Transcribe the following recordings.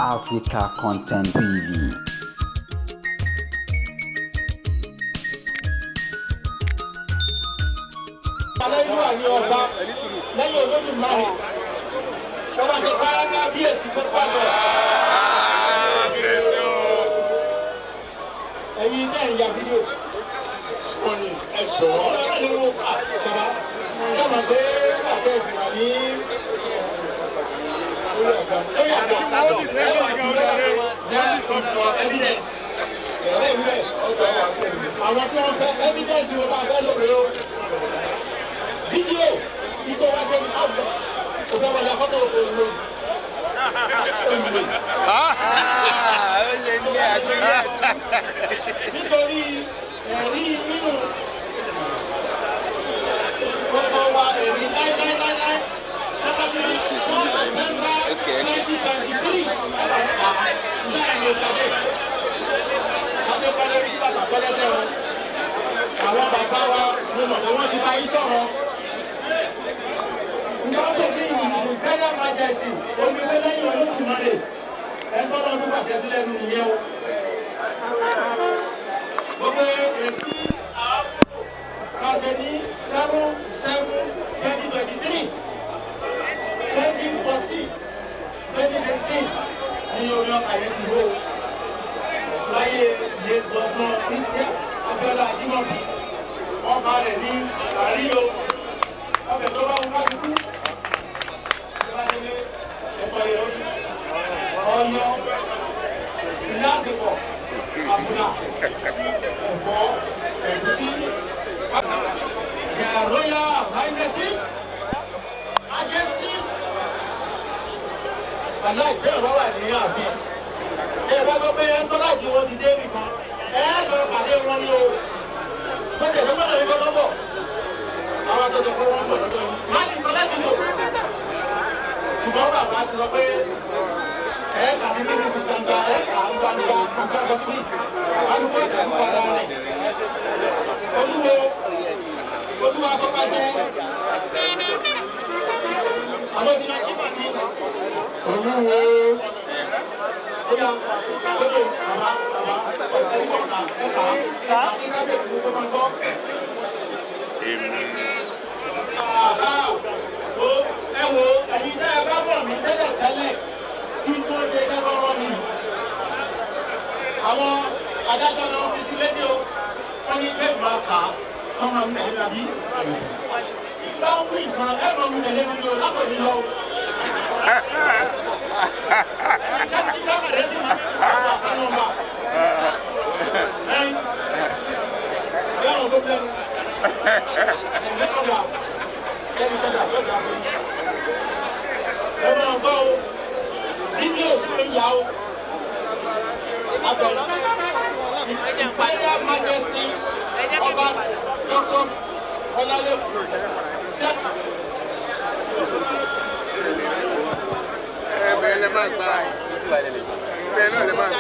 Africa Content TV. Aláìlúwà ní ọba lẹ́yìn Olódùmarè, ọba ti sára kábíyèsí fún pàtó. Ẹ̀yin tẹ́ ń ya fídíò sọ́ni ẹ̀jọ̀ ọ̀rọ̀ ni wo bàbá sábà pé pàtẹ́ ìsìn wà ní lórí àga ẹ̀ wà bí lórí àga there is for evidence. Ẹ̀rẹ́ ìwúrẹ́ àwọn tí wọ́n fẹ́ evidence wọn bá fẹ́ lóore o, fídíò ìtò wá ṣe ní àwùjọ kò fẹ́ wọlé fọ́tò olè olè nítorí ẹ̀rí nínú gbogbo wa, ẹ̀rí láíláíláíláí tábàtì 4 September 2023 ẹ̀rọ nípa bẹ́ẹ̀ ló pàdé àti pàdé rí bàtà pẹ́lẹ́sẹ̀ wọn. Àwọn bàbá wa, mo mọ̀ pé wọ́n ti bá yín sọ̀rọ̀. Nǹkan pè ní His Imperial Majesty oníwé lẹ́yìn Olódùmarè, ẹgbọ́n lọ́dún fàṣẹ sílẹ̀ nù nìyẹn o. Gbogbo etí àákúrò ká ṣe ní 7/7/2023, 2014, 2015 ní omi ọkà yẹn ti hó láyé late Governor Isiaq Abiola Ajimobi. Ọba rẹ̀ ní àríyó ọbẹ̀ tó bá wọn bá dúdú ìbádélé ẹ̀kọ́ yẹn lórí ọyọ ìlàsìkò àbùdá ẹ̀fọ́ ẹ̀gúsí. Their Royal Highnesses, Majesties, aláìgbé ọ̀rọ̀ wà ní ààfin. Ẹ bá gbọ́ pé ẹ ń tọ́lá ju wọn ti dé nìkan, ẹ lọ pàdé wọn ní o. Gbọ́dọ̀ tó gbọ́dọ̀ yín kọ́ bọ̀. Àwọn àtọ̀tọ̀ pé wọ́n ń bọ̀ lọ́dọ̀ yìí. Má ní kọ́ láti tò. Ṣùgbọ́n bàbá ti sọ pé ẹ kà ní BBC gbangba, ẹ kà ń gbangba nǹkan kan síbí. Alùpùpù ìkàlù ara rẹ̀. Olúwo olúwa fọkàjẹ́. Àwọn tí wọ́n ní olúwo bóyá gbọ́dọ̀ bàbá bàbá ẹni kọ́ kà ẹ̀ka ẹ̀ka ní kábíyèsí gbogbo máa gbọ́. Bàbá o, ẹ wo, ẹ̀yin tẹ́ ẹ bá mọ̀ mí tẹ́lẹ̀ tẹ́lẹ̀ kí n tó ṣe iṣẹ́ tó rán mi. Àwọn adájọ́ náà fi sí létí o, wọ́n ní bẹ́ẹ̀ máa kà á kọ́ máa wí tẹ̀lé tàbí. Tí bá ń wí nǹkan, ẹ máa wí tẹ̀lé mi ní o lápò mi lọ o. Ẹni ká bẹ̀rẹ̀ sí àwọn àkànnọ́mbà. Ẹyin bí àwọn tó lẹ́nu ẹ̀mí ọ̀dà ẹni kẹta yóò dà fún yín. Ẹ máa gbọ́ o, fídíò sí mi yà o. Abẹ̀rẹ̀ Imperial Majesty Ọba Dr. Ọlálẹ́kùn Sep. Bẹ́ẹ̀ lè máa gbà, bẹ́ẹ̀ náà lè máa gbà.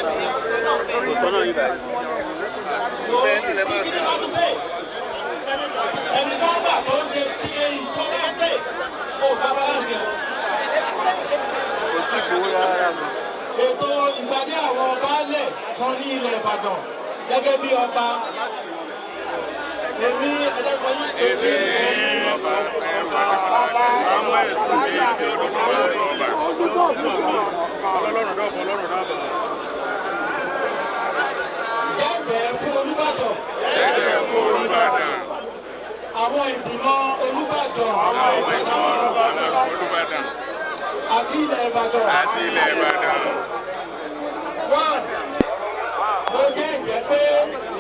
Kò sọ́nà yìí báyìí. Tí kìíní bá tún fẹ́ ẹni tó gbà tó ń ṣe PAE tó bá fẹ́ ó bá balance ẹ̀. Kò tí ì gbowó rárá mi. Ètò ìgbàdé àwọn baálẹ̀ kan ní ilẹ̀ Ìbàdàn, gẹ́gẹ́ bí ọba, èmi ẹ̀dẹ́gbọ̀n yìí, èmi Samuel Tóbi Abiodun ọba ọlọ́run dọ́bọ̀ ọlọ́run dábàá. Jẹ́jẹ́ fún Olúbàdàn, Jẹ́jẹ́ fún Olúbàdàn, àwọn ìgbìmọ̀ Olúbàdàn àwọn ìgbìmọ̀ Olúbàdàn Olúbàdàn àti ilẹ̀ Ìbàdàn. Àti ilẹ̀ Ìbàdàn. One, mo jẹ́jẹ́ pé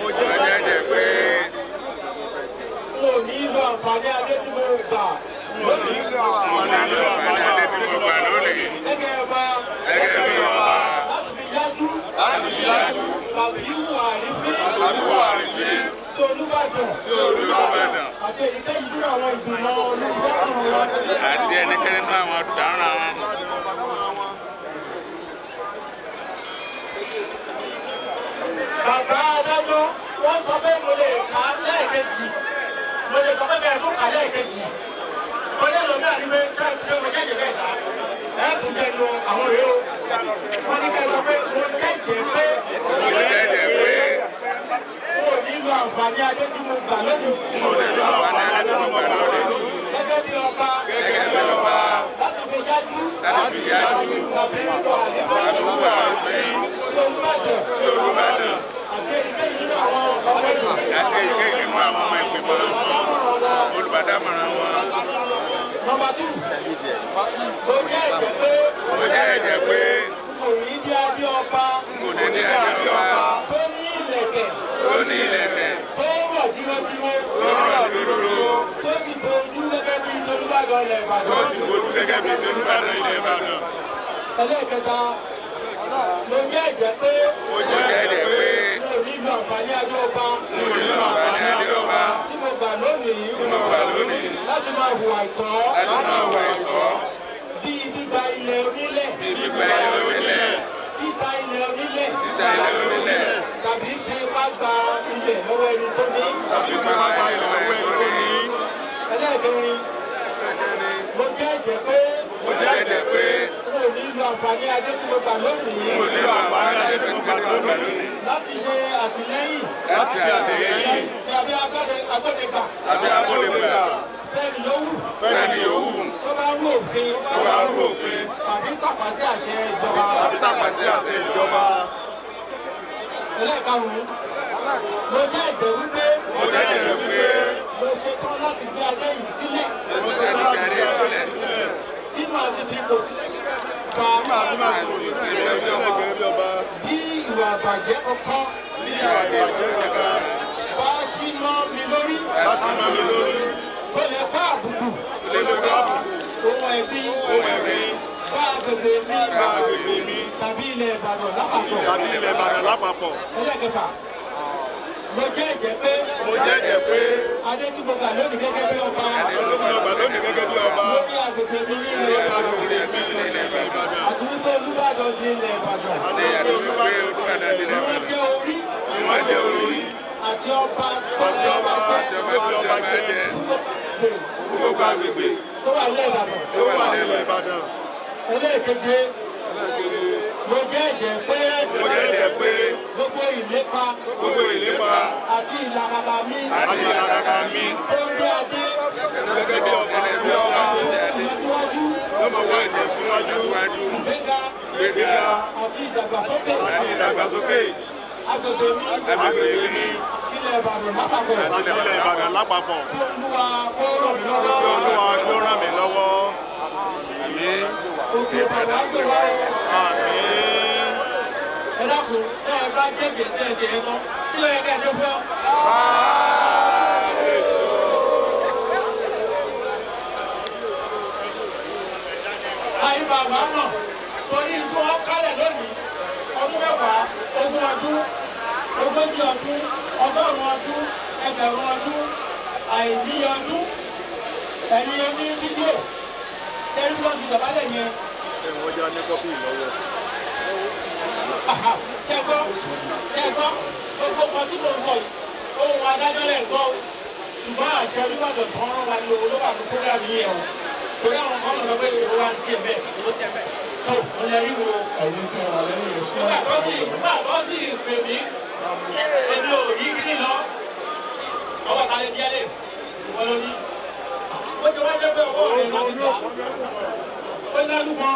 Mo jẹ́jẹ́ pé n ò ní lo àǹfààní adé tí mo gbà lónìí mo nílò àǹfààní adé tí mo gbà lónìí gẹ́gẹ́ ọba gẹ́gẹ́ bí ọba láti fi yájú láti yájú tàbí hùwà àrífín tàbí wà àrífín sí Olúbàdàn sí Olúbàdàn àti èyíkéyìí nínú àwọn ìgbìmọ̀ olùdámọ̀ràn wọn. Àti ẹnikẹ́ni nínú àwọn olùdámọ̀ràn wọn. Bàbá adájọ́, wọ́n sọ pé mo lè kà á lẹ́ẹ̀kejì, mo lè sọ pé bẹ́ẹ̀ tó kà á lẹ́ẹ̀kejì kọjá lọ náà ní pé ṣé mo jẹ́jẹ́ bẹ́ẹ̀ ṣá ẹ̀ tún jẹ́ nu àwọn rèé o. Wọ́n ní ká sọ pé mo jẹ́jẹ̀ẹ́ pé Mo jẹ́jẹ̀ẹ́ pé n ò ní lo àǹfààní adé tí mo gbà lónìí mo lè lo àǹfààní adé tí mo gbà lónìí gẹ́gẹ́ bí ọba gẹ́gẹ́ bí ọba láti fi yájú láti fi yájú tàbí wà nífẹ̀ẹ́ àdúgbò àrùfín sí Olúbàdàn sí Olúbàdàn àti èyíkéyìí nínú àwọn ọmọ ìlú àti èyíkéyìí nínú àwọn ọmọ ìgbìmọ̀ olùbádámọ̀ràn wọn. olùbádámọ̀ràn wọn. Number two, mo jẹ́ ẹ̀jẹ̀ pé Mo jẹ́jẹ̀ẹ́ pé n kò ní dé adé ọba n kò ní ní adé ọba tó ní ìlẹ̀kẹ̀ tó ní ìlẹ̀kẹ̀ tó rọ̀ dúródúró tó rọ̀ dúdúró tó sì bo ojú gẹ́gẹ́ bí Olúbàdàn ilẹ̀ tó Ìbàdàn. sì bójú gẹ́gẹ́ bí Olúbàdàn ilẹ̀ Ìbàdàn. Ẹlẹ́ẹ̀kẹta, mo jẹ́ ẹ̀jẹ̀ pé Mo jẹ́jẹ̀ẹ́ pé n ò ní lo àǹfààní adé ọba n ò ní lo àǹfààní adé ọba tí mo gbà lónìí tí mo gbà lónìí láti máa hùwà àìtọ́ láti máa wà ẹ̀kọ́ bíi gbígba ilẹ̀ onílẹ̀, bí gbígba ilẹ̀ onílẹ̀, títa ilẹ̀ onílẹ̀ títa ilẹ̀ onílẹ̀ tàbí fi ipá gba ilẹ̀ lọ́wọ́ ẹni tó ní. tàbí fipá gba ilẹ̀ lọ́wọ́ ẹni tó ní. Ẹlẹ́ẹ̀kẹrin, mo jẹ́ ẹ̀jẹ̀ pé Mo jẹ́jẹ̀ẹ́ pé n ò ní lo àǹfààní adé tí mo gbà lónìí n ò ní lo àǹfààní adé tí mo gbà lónìí láti ṣe àtìlẹ́yìn láti ṣe àtìlẹ́yìn tí abẹ́ agbódegbà tàbí agbódegbà fẹ́ni yòówù fẹ́ni yòówù tó bá rú òfin tó bá rú òfin tàbí tàpá sí àṣẹ ìjọba. tàbí tàpá sí àṣẹ ìjọba. Ẹlẹ́ẹ̀karùn-ún, mo jẹ́ ẹ̀jẹ̀ wípé Mo jẹ́jẹ̀ẹ́ pé mo ṣetán láti gbé adé yìí sílẹ̀ mo ṣe àti adé ìpìlẹ̀ tí màá sì fi ipò sílẹ̀ pa bí ìwà àbàjẹ́ kankan ní ìwà ìbàjẹ́ kankan bá ṣí mọ́ mi lórí bá sì máa mi lórí tó lè kó àbùkù lè kó àbùkù ohun ẹ̀gbin ohun ẹ̀gbin bá agbègbè mi bá agbègbè mi tàbí ilẹ̀ Ìbàdàn lápapọ̀. tàbí ilẹ̀ Ìbàdàn lápapọ̀. Ẹlẹ́kẹfà, mo jẹ́ ẹ̀jẹ̀ pé Mo jẹ́jẹ̀ẹ́ pé adé tí mo gbà lónìí gẹ́gẹ́ bí ọba adé tí mo gbà lónìí gẹ́gẹ́ bí ọba lórí agbègbè mi ní ilẹ̀ Ìbàdàn lórí mi ní ilẹ̀ Ìbàdàn àti wípé Olúbàdàn ti ilẹ̀ Ìbàdàn àti Olúbàdàn ti ni ilẹ̀ wọ́n Ìbàdàn jẹ́ orí ni wọ́n jẹ́ orí àti ọba tó fi ọba jẹ́ àti ọba tó fi ọba jẹ fún gbogbo fún gbogbo agbègbè tó wà nílẹ̀ Ìbàdàn. tó wà nílẹ̀ Ìbàdàn. Ẹlẹ́ẹ̀keje, mo jẹ́ ẹ̀jẹ̀ pé Mo jẹ́jẹ̀ẹ́ pé gbogbo ìlépa gbogbo ìlépa àti ìlàkàkà mi àti ìlàkàkà mi tó ń dé adé gẹ́gẹ́ bí ọba bí ọba fún ìlọsíwájú, yóò máa wá ìtẹ̀síwájú ìgbéga ìgbéga àti ìdàgbàsókè àti ìdàgbàsókè agbègbè mi agbègbè mi tilẹ̀ Ìbàdàn lápapọ̀. àti ilẹ̀ Ìbàdàn lápapọ̀. Kí Olúwa kó ràn mí lọ́wọ́. Kí Olúwa kí ó ràn mí lọ́wọ́. Àmín. Òkè Ìbàdàn á gbè wá o. Àmín. Ẹ dákun, tẹ́ ẹ bá jẹ́jẹ́ tẹ́ ẹ ṣe ẹ tán, kí ló yẹ kẹ́ ẹ ṣe fún ọ? Àyè bàbá náà torí tí wọ́n kálẹ̀ lónìí, ọdún 10, 20 ọdún, 40 ọdún, 100 ọdún, 1000 ọdún, àìníye ọdún, ẹ̀yin oní fídíò, tẹ́lí wọ́n ti dọ̀bálẹ̀ yẹn. Ẹ̀wọ̀n jẹ́ ní kọ́pì lọ́wọ́. Ṣẹ́gbọ́, ṣẹ́gbọ́, gbogbo kan tí mo ń sọ yìí, ohun adájọ́ lẹ̀ ń gbọ́ o. Ṣùgbọ́n àṣẹ Olúbàdàn tó ń rán wa ní owó ló wà ní program yìí ẹ̀ o. Torí àwọn kan lọ sọ pé owó wa ń tiẹ̀ bẹ́ẹ̀, owó tiẹ̀ bẹ́ẹ̀. Tó o lè rí wo. Ẹ̀yin tẹ́ wà lẹ́yìn ẹ̀sùn Nígbà tó sì pè mí, èmi ò rí kíní lọ. Ọwọ́ ta lè tiẹ̀ lè? Ìwọ ló ní. Ó ti wá jẹ́ pé ọwọ́ rẹ̀ ló ti gbà. Ó ní lálùmọ́.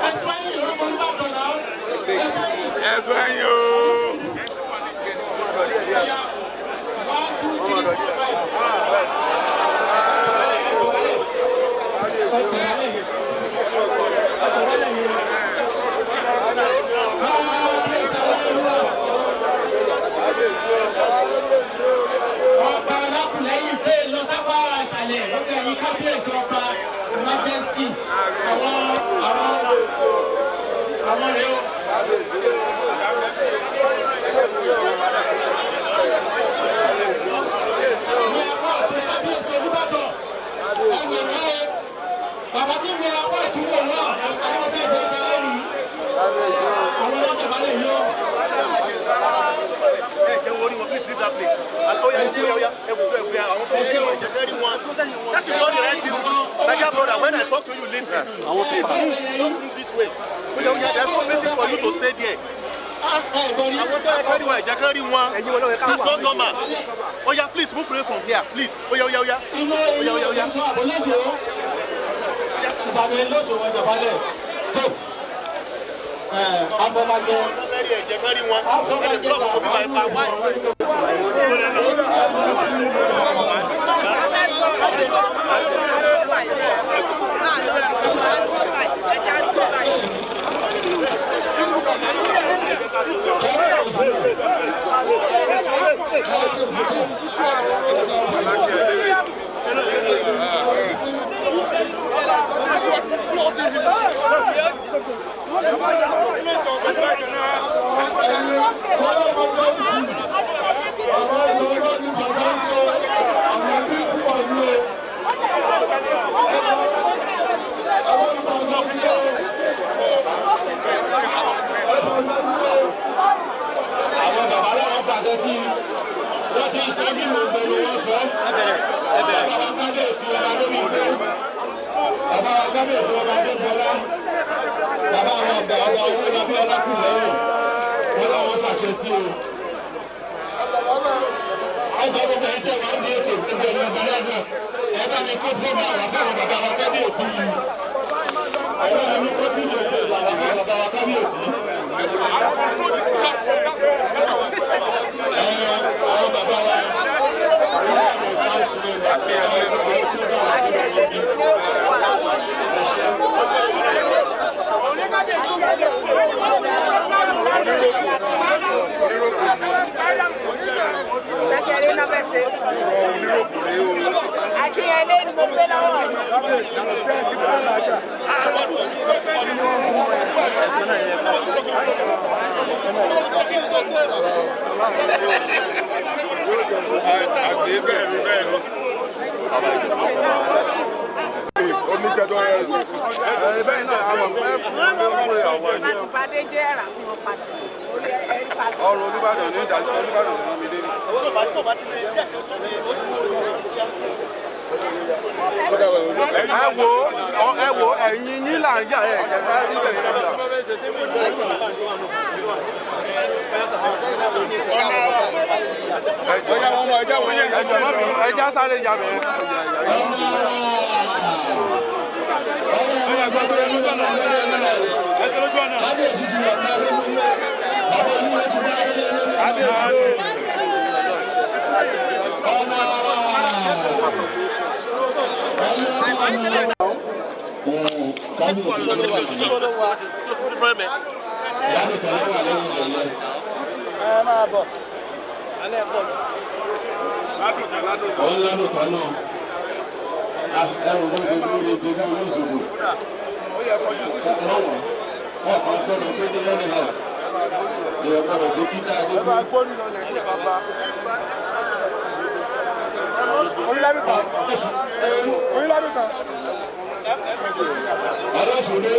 Ẹ̀sùn ẹ̀yìn orúkọ Olúbàdàn náà. Ẹ̀sùn ẹ̀yìn. Ẹ̀sùn ẹ̀yìn o. Oya, 1, 2, 3, 4, 5. Ẹ dọ̀bálẹ̀, ẹ dọ̀bálẹ̀. Ẹ dọ̀bálẹ̀. Ẹ dọ̀bálẹ̀ yìí. Kábíyèsí aláìlúwà. Ọba alákùlẹ́yìn tẹ́ ẹ lọ sápá ìsàlẹ̀ lọ́gbẹ̀ yìí kábíyèsí ọba Majesty. Àwọn rèé o. Ní apá ọ̀tún kábíyèsí Olúbàdàn, ẹ wò wọ́n o. Bàbá tí ń wo apá ọ̀tún wò wọ́n, àwọn fẹ́ẹ́ fẹ́ ṣe lẹ́rìí. Àwọn ọlọ́dọ̀ balẹ̀ yìí o. Ẹ jẹ́ wọ́n rí wọn, please leave that place. And oh yeah, oh yeah, ẹ wò ẹ wò àwọn tó ń ṣe wọn, jẹ́ rí wọn. That is not the right thing. My dear brother, when I talk to to you, listen. Please, don't move this way. Oya, oya, there's no places for you to stay there. Àwọn tó yẹ kárí wọn, ẹ̀jẹ̀ kan rí wọn. That's not normal. Oya, please move away from here, please. Oya, oya, oya. Inú Oya, oya, oya. ìlú àbólóṣò Ìbàdàn lóṣò wọn dọ̀bálẹ̀ tó afọbajẹ Ẹ̀jẹ̀ kan rí wọn. afọbajẹ Ẹ̀jẹ̀ kan rí wọn. Why? Àwọn bàbá láwọn fàṣẹ sí i, wọ́n ti sọ bí mo gbẹnu wọn sọ. Bàbá wa kábíyèsí ọba lómi gbé, bàbá wa kábíyèsí ọba tó gbọlá, bàbá wa ọba ọba owó labí ọlákùnrin wọn làwọn fàṣẹ sí o. Ọjọ́ gbogbo ẹ̀yin tẹ̀ wá ń di ètò gbogbo ẹ̀yin organizers, ẹ bá mi kó program wá fáwọn bàbá wa kábíyèsí yìí. Ẹ bá mi kó piece of program wá fáwọn bàbá wa kábíyèsí. Àwọn bàbá wa orílẹ̀-èdè council members, àwọn program wá sọ́dọ̀ wọn bí. Ẹ ṣé. Kékeré náà fẹ́ ṣe. Akínyẹlé ni mo gbé lọ́wọ́ yìí. Àti bẹ́ẹ̀ ni bẹ́ẹ̀ ni. Oníṣẹ́ tó yẹ ẹ bẹ́ẹ̀ náà àwọn pẹ́ fún àwọn Bá ti padé jẹ́ ẹ̀rà fún wọn padà. Orí ẹ̀rí padà. ọrùn Olúbàdàn ní ìdájọ́ Olúbàdàn ní mi lé ní. Ẹ wo ẹ wo ẹ̀yin yín là ń yà ẹ̀ jẹ́ ká rí bẹ̀rẹ̀ náà. Ẹjọ́ má bínú, ẹjá sáré ya bẹ̀rẹ̀. Kábíyèsí ti wà ní abẹ́mú yẹ, bàbá olúwo ti bá ayé lórí. Ọ̀nà kábíyèsí ló wà ní ládùúgbò ló wà lẹ́yìn ìdẹ̀yẹ. Òun ládùúgbò náà ẹrù bó ṣe dúró de bí olóṣogbo lọ́wọ́ wọn kàn gbọ́dọ̀ gbé dé anyhow, èèyàn gbọ́dọ̀ fi tí dáa dé bí. Ọlọ́sùn dé.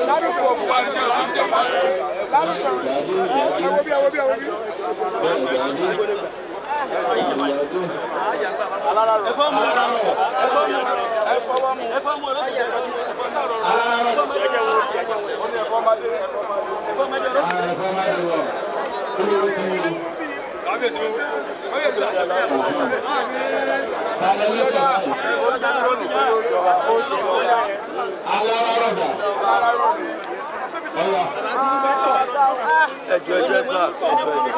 Ẹjọ ẹjọ ẹsọ ẹjọ ẹjọ.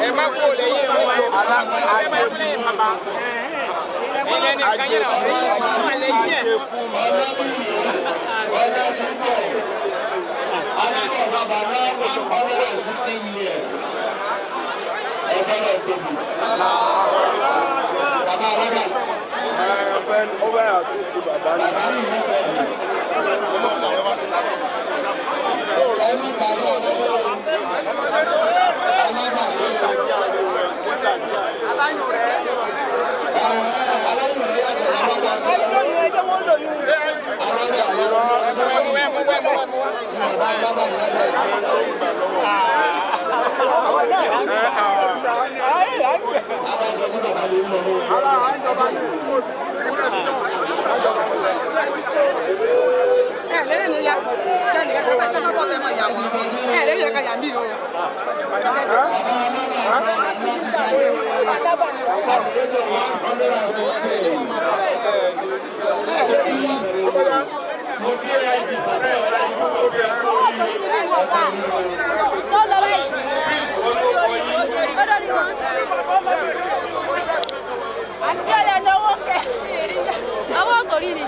Ẹ má kó lẹ́yìn wọn. Ẹ má sí bàbá. Ẹ̀yẹ nìkan yẹn náà. Ẹ̀yẹ lẹ́yìn ẹ̀. 160 years. Ọgbọ́dọ̀ tóbi. Bàbá rọ́bà. Bàbá rí ìlú bẹ̀rù. Ẹni bàbá ọlọ́wọ́. Alábàárẹ̀. Aláyùrẹ́ yàtọ̀ lábàbà. Tí bàbá bábà lábẹ́. Bàbá sọ fún bàbá lè mọ̀ lọ́wọ́ Ẹ lẹ́rìí ni ya kẹ́ni kẹ́kẹ́ fẹ́ tọ́lọ́ bọ̀ fẹ́ mọ̀ yà wọ́n. Ẹ lẹ́rìí yẹ ká yà mí o. Bàbá alábà àti age of 116. Mo kí AIG Fàtẹ́ Ọ̀làjì púpọ̀ bí ẹ kú oríire. Please, wọ́n ló kọ yín. Owó torí ni.